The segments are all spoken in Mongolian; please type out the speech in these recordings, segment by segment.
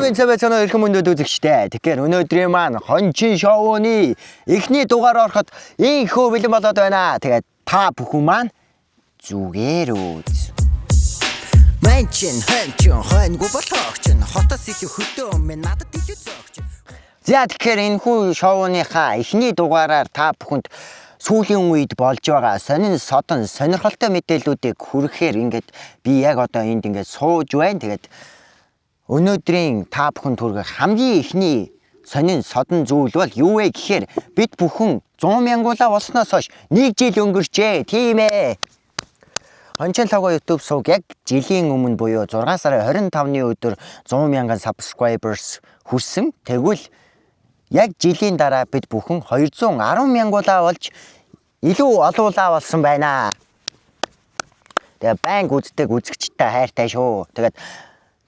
Сайн байцгаана уу, эрхэм хүндэт үзэгчдээ. Тэгэхээр өнөөдрийн маань Хончин шоуны эхний дугаар ороход инхүү бэлэн болоод байна. Тэгээд та бүхэн маань зүгээр үз. Манчин хончин хоньгу болгооч хотоос илүү хөдөө минь надад илүү зөөгч. За, тэгэхээр энэхүү шоуныхаа эхний дугаараар та бүхэнд сүүлийн үед болж байгаа сонин содон сонирхолтой мэдээллүүдийг хүргэхээр ингээд би яг одоо энд ингээд сууж байна. Тэгээд өнөөдрийн та бүхэнд хүргэх хамгийн эхний сонин содон зүйл бол юу вэ гэхээр бид бүхэн 100 мянгуулаа болсноос хойш нэг жил өнгөрчээ. Тийм ээ. Хончин лого YouTube сувг яг жилийн өмнө буюу 6 сарын 25-ны өдөр 100 мянган subscribers хүрсэн. Тэгвэл яг жилийн дараа бид бүхэн 210 мянгуулаа болж илүү олуулаа болсон байна. Тэгээ байнга үздэг үзэгчтэй хайртай шүү. Тэгээд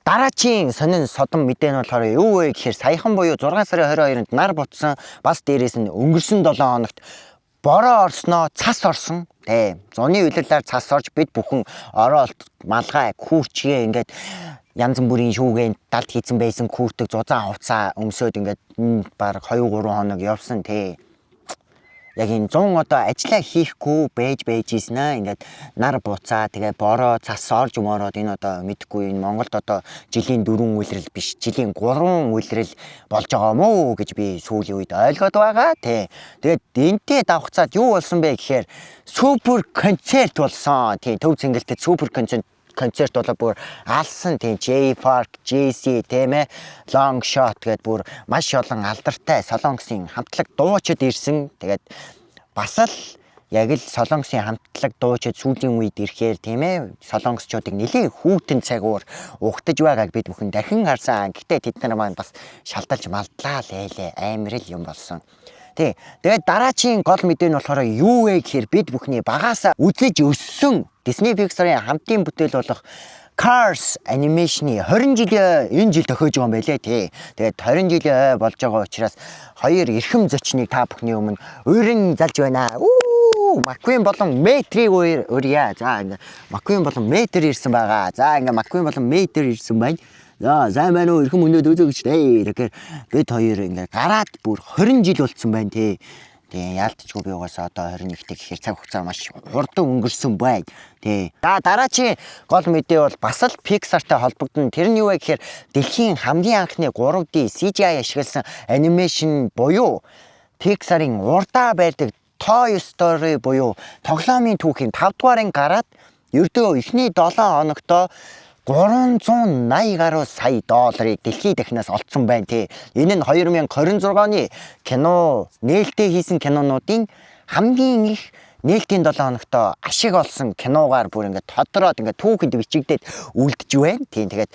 дараачийн сонин содон мэдээ нь болохоор юу вэ гэхээр саяхан буюу 6 сарын 22-нд нар бутсан, бас дээрээс нь өнгөрсөн 7 хоногт бороо орсноо цас орсон. Тэ, зуны улирлаар цас орж бид бүхэн оролт, малгай, хүүрчгээ ингээд янз бүрийн шүүгээ далд хийцэн байсан хүүртэг зузаан хувцаа өмсөөд ингээд баг 2 3 хоног явсан, тэ. Яг энэ 100 одоо ажиллаа хийхгүй байж байж ийсэн аа, ингээд нар буцаа, тэгээ бороо цас орж мороод энэ одоо мэдхгүй энэ Монголд одоо жилийн 4 улирал биш, жилийн 3 улирал болж байгаа юм уу гэж би сүүлийн үед ойлгоод байгаа, тий. Тэгээд энтэй давхцаад юу болсон бэ гэхээр супер концерт болсон, тий. Төв цэнгэлтэд супер концерт болоо бүр алсан, тийм, Jay Park, JC, тийм ээ, Long Shot гэдээ бүр маш олон алдартай Солонгосын хамтлаг дуучид ирсэн. Тэгээд бас л яг л Солонгосын хамтлаг дуучид сүүлийн үед ирэхээр, тийм ээ, солонгосчуудыг нэлээд хүйтэн цагуур угтаж байгааг бид бүхэн дахин харсан. Гэтэ тэд нар маань бас шалдалж малдлаа лээлээ, амар л юм болсон. Тий. Тэгээд дараачийн гол мэдээ нь болохоор юу вэ гэхээр бид бүхний багаасаа үзэж өссөн Disney Pixar-ын хамтын бүтээл болох Cars animation-ы 20 жилийн энэ жил тохиож байгаа юм байлээ, тий. Тэгээд 20 жилийн ой болж байгаа учраас хоёр эрхэм зочныг та бүхний өмнө урин залж байна. Үү, McQueen болон Метрийг урья. За, ингээ McQueen болон Метр ирсэн байгаа. За, ингээ McQueen болон Метр ирсэн байна. За, сайн байна уу, эрхэм хүндэт үзэгчдээ. Тэгэхээр бид хоёр ингээ гараад бүр 20 жил болцсон байна, тий. Тэгээ яалтчгүй би угаасаа одоо 21-тэй гэхээр цаг хугацаа маш хурдан өнгөрсөн байна. Тий. За, дараачийн гол мэдээ бол бас л Pixar-тай холбогдоно. Тэр нь юу вэ гэхээр дэлхийн хамгийн анхны 3D CGI ашигласан animation буюу Pixar-ын урдаа барьдаг Toy Story буюу тоглоомын түүхийн 5 дугаарын гараад ердөө эхний 7 хоногтоо 380 гаруй сая долларыг дэлхийд дахинаас олцсон байна, тий. Энэ нь 2026 оны кино нээлттэй хийсэн кинонуудын хамгийн их нээлтийн 7 хоногтоо ашиг олсон киногаар бүр ингээд тодроод ингээд түүхэнд бичигдээд үлдэж байна. Тийм, тэгээд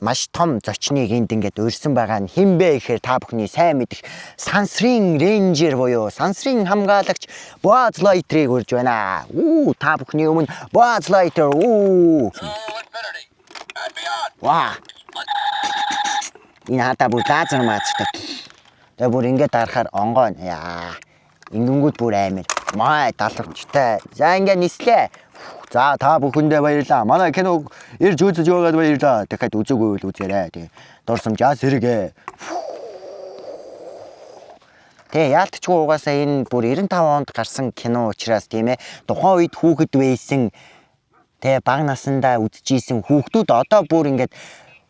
маш том зочныг энд ингээд урьсан байгаа нь хэн бэ гэхээр та бүхний сайн мэдэх сансрын ranger буюу сансрын хамгаалагч Buzz Lightyear-ыг урьж байна. Үү, та бүхний өмнө Buzz Lightyear. Үү. To infinity and beyond. Ваа. Энэ хата бүр лазер маазтай. Тэгээ бүр ингээд дарахаар онгоо яа. Ингэнгүүт бүр амар. Май далавчтай. За, ингээд нислээ. За, та бүхэндээ баярлалаа. Манай кино ирж үзэж байгаад баярлалаа. Дахиад үзээгүй бол үзээрэй. Тэг. Дурсамжаа сэргээ. Тэ, яалтчгүй угаасаа энэ бүр 95 онд гарсан кино учраас, тийм ээ, тухайн үед хүүхэд байсан, тэ, бага насандаа үзчихсэн хүүхдүүд одоо бүр ингээд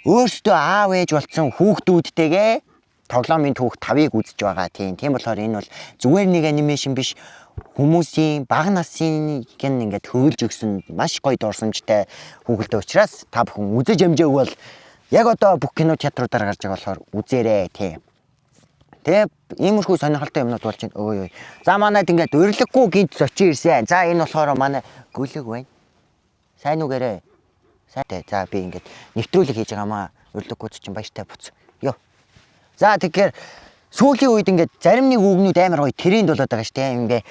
өөрсдөө аав ээж болсон хүүхдүүдтэйгээ тоглоомын түүх 5-ыг үзэж байгаа, тийм. Тийм болохоор энэ бол зүгээр нэг animation биш, хүмүүсийн бага насны гэн ингээд хөвлөж өгсөн маш гоё дурсамжтай хүүхэлдэй учраас та бүхэн үзэж амжаагүй бол яг одоо бүх кино театруудаар гарч байгаа болохоор үзээрэй, тийм. Тэгээ иймэрхүү сонирхолтой юмнууд болж байна. Өө ёо. За, манайд ингээд урилгагүй гинт зочин ирсэн. За, энэ болохоор манай гөлөг байна. Сайн уу гэрээ? Сайтай. За, би ингээд нэвтрүүлэг хийж байгаа маа. Урилгагүй зочин, баяртай буц. Йоо. За, тэгэхээр сүүлийн үед ингээд зарим нэг үгнүүд амар гоё тренд болоод байгаа шүү дээ. Ингээ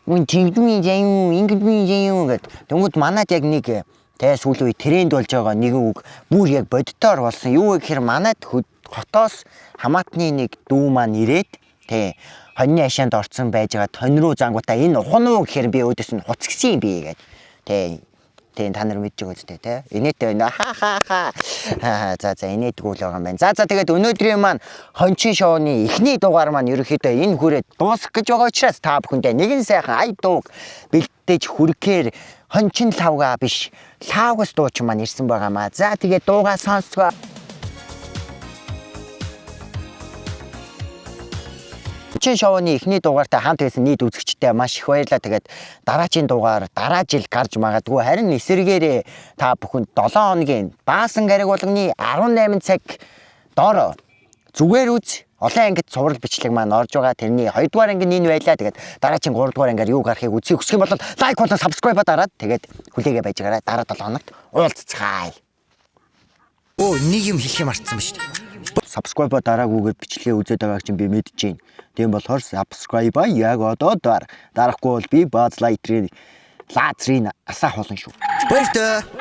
мөн тэгдмийн заяа, ингэдмийн заяа гэд. Тэнгүүд манад яг нэг тэ сүүлийн үед тренд болж байгаа нэгэн үг бүр яг бодитоор болсон. Юу вэ гэхээр манад хотоос хамаатны нэг дүү маань ирээд, тэ, хоньны ашаанд орцсон байж байгаа тонь руу зангуудаа энэ ухан уу гэхээр би өөдөөс нь хуцгсан юм би гээд. Тэ. Тийм, та нар мэдж байгаа үстэй те. Инээдтэй байна. Ха ха ха. Ха, за, инээдгүй л байгаа юм байна. За, тэгээд өнөөдрийн маань хончин шоуны эхний дугаар маань ерөнхийдөө энэ хүрээд дуусах гэж байгаа учраас та бүхэндээ нэгэн сайхан ая дууг бэлдэж хүргэхээр хончин лавга биш, лавгас дуучин маань ирсэн байгаамаа. За, тэгээд дуугаа сонсгоо. Хончин шоуны эхний дугаартай хамт байсан нийт үзэгчдэд маш их баярлалаа. Тэгээд дараагийн дугаар дараа жил гарч магадгүй. Харин эсэргээрээ та бүхэнд 7 хоногийн баасан гариг болгоны 18 цаг доороо зүгээр үз олон ангид цуврал бичлэг маань орж байгаа. Тэрний 2 дугаар анги нь энэ байлаа. Тэгээд дараагийн 3 дугаар ангиар юу гарахыг үзье хүсэх юм бол like болон subscribe дараад тэгээд хүлээгээ байж байгаарай. Дараа 7 хоногт уулзцгаая. Өө, нэг юм хэлэх юм мартсан ба шүү дээ. Subscribe дараагүйгээр бичлэгээ үзээд байгааг чинь би мэдэж байна. Тийм болохоор subscribe яг одоо дар. Дарахгүй бол би Buzz Lightyear лазерын асаах болно шүү. Баяртай.